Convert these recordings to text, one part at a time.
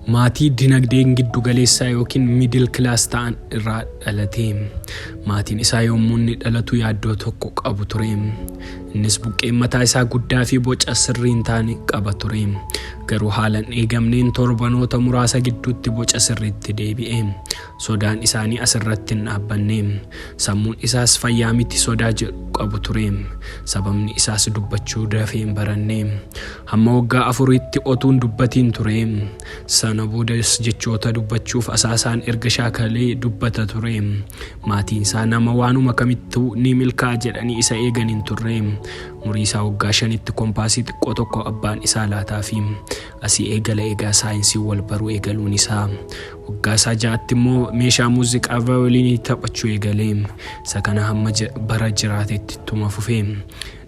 Maatii dinagdeen giddu galeessaa yookiin middle class ta'an irraa dhalate. Maatiin isaa yommuu inni dhalatu yaaddoo tokko qabu ture. Innis buqqeen mataa isaa guddaa fi boca sirrii hin taane qaba ture. Garuu haala hin eegamneen torbanoota muraasa gidduutti boca sirriitti deebi'e. Sodaan isaanii asirratti hin dhaabbanne. Sammuun isaas fayyaa miti sodaa jedhu qabu ture. Sababni isaas dubbachuu dafee hin baranne. Hamma waggaa 4tti otuu hin dubbatiin ture. Sana boodas jechoota dubbachuuf asaasaan erga shaakalee dubbata ture. Maatiin isaa nama waanuma kamittuu ni milkaa'a jedhanii isa eegan hin turre. Umurii isaa waggaa 5tti kompaasii xiqqoo tokko abbaan isaa laataafi. Asii eegala egaa saayinsii wal baruu eegaluun isaa. Waggaa isaa 6tti immoo meeshaa muuziqaa vaayoliinii taphachuu eegale. Isa kana hamma bara jiraatetti ittuma fufe.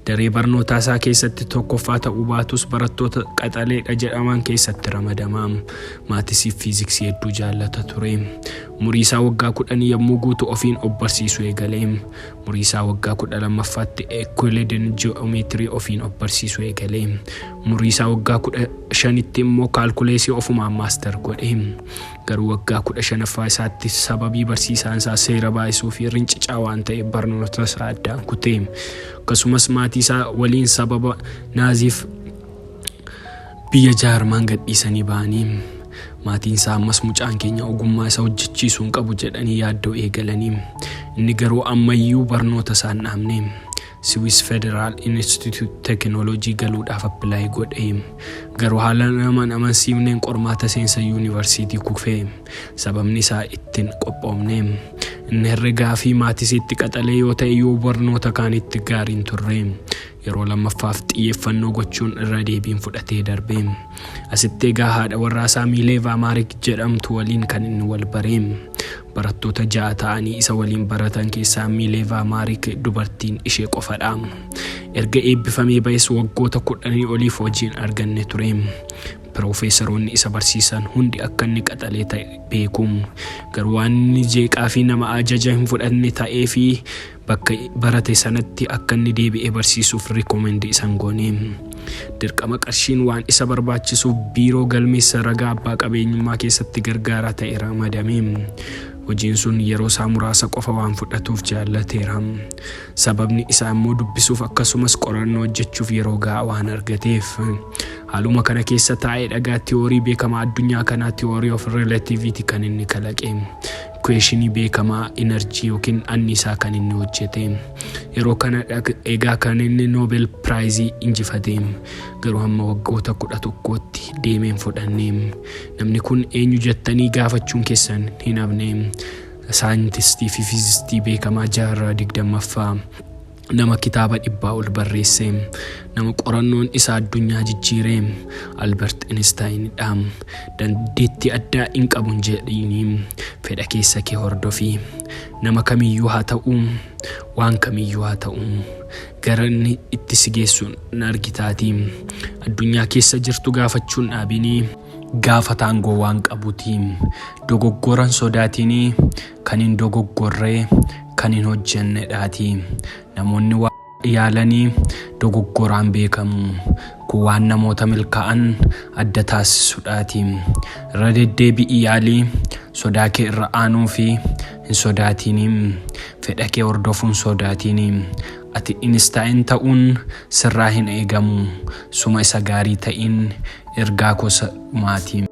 Daree barnootaa isaa keessatti tokkoffaa ta'uu baatus barattoota qaxaleedha jedhaman keessatti ramadama. Maatisii fi fiiziksii hedduu jaallata ture. Umurii isaa waggaa 10 yommuu guutu ofiin of barsiisuu eegale. Umurii isaa waggaa 12ffaatti Euclidean Geometry ofiin of barsiisuu eegale. Umurii isaa waggaa 15tti immoo kaalkuleesii ofumaan master godhe. Garuu waggaa 15ffaa isaatti sababii barsiisaan isaa seera baay'isuu fi rincicaa waan ta'eef barnoota isaa addaan kute. Akkasumas maatii isaa waliin sababa Naaziif biyya Jaarmaan gadhiisanii ba'anii. Maatiin isaa ammas mucaan keenya ogummaa isa hojjechiisuu hin qabu jedhanii yaaddoo eegalanii. Inni garuu ammayyuu barnoota isaa hin dhaabne. Siwiis Federal Institute Tekinooloojii galuudhaaf apply godhe. Garuu haala nama hin amansiifneen qormaata seensa yuunivarsiitii kufe. Sababni isaa itti hin qophoofne. Inni herregaa fi maatisiitti qaxalee yoo ta'e iyyuu barnoota kaanitti gaarii hin turre. Yeroo lammaffaaf xiyyeeffannoo gochuun irra deebiin fudhatee darbe. Asitti egaa haadha warraa isaa Miileevaa Maarik jedhamtu waliin kan inni wal bare. Barattoota 6 ta'anii isa waliin baratan keessaa Miileevaa Maarik dubartiin ishee qofadha. Erga eebbifamee ba'es waggoota 10 oliif hojii hin arganne ture. Piroofeesaroonni isa barsiisan hundi akka inni qaxalee ta'e beeku. Garuu waan inni jeeqaa fi nama ajaja hin fudhanne ta'ee fi bakka barate sanatti akka inni deebi'ee barsiisuuf recommend isa hin goone. Dirqama qarshiin waan isa barbaachisuuf biiroo galmeessa ragaa abbaa qabeenyummaa keessatti gargaaraa ta'e ramadame. Hojiin sun yeroo isaa muraasa qofa waan fudhatuuf jaallateera. Sababni isaa immoo dubbisuuf akkasumas qorannoo hojjechuuf yeroo gahaa waan argateef. Haaluma kana keessa taa'ee dhagaa tiyoorii beekamaa addunyaa kanaa theory of relativity kan inni kalaqe. Ikkuweeshinii beekamaa inarjii yookiin anniisaa kan inni hojjete. Yeroo kana egaa kan inni Noobel Piraayizii injifate. Garuu hamma waggoota 11tti deemee hin fudhanne. Namni kun eenyu jettanii gaafachuun keessan hin hafne. Saayintistii fi fiizistii beekamaa jaarraa 20ffaa. Nama kitaaba dhibbaa ol barreesse, nama qorannoon isaa addunyaa jijjiire Albert Einsteinidha. Dandeettii addaa hin qabu hin jedhiini, fedha keessa kee hordofi. Nama kamiyyuu haa ta'u, waan kamiyyuu haa ta'u, gara inni itti si geessu hin argitaati. Addunyaa keessa jirtu gaafachuu hin dhaabini. Gaafata aangoo waan qabuti. Dogoggora hin sodaatini, kan hin dogoggorre kan hin hojjennedhaati. Namoonni waa yaalanii dogoggoraan beekamu. Kun waan namoota milkaa'an adda taasisudhaati. Irra deddeebi'ii yaali, sodaa kee irra aanuu fi hin sodaatiini. Fedha kee hordofuun sodaatiini. Ati Inistaa'in ta'uun sirraa hin eegamu. Suma isa gaarii ta'iin ergaa koo isa dhumaati.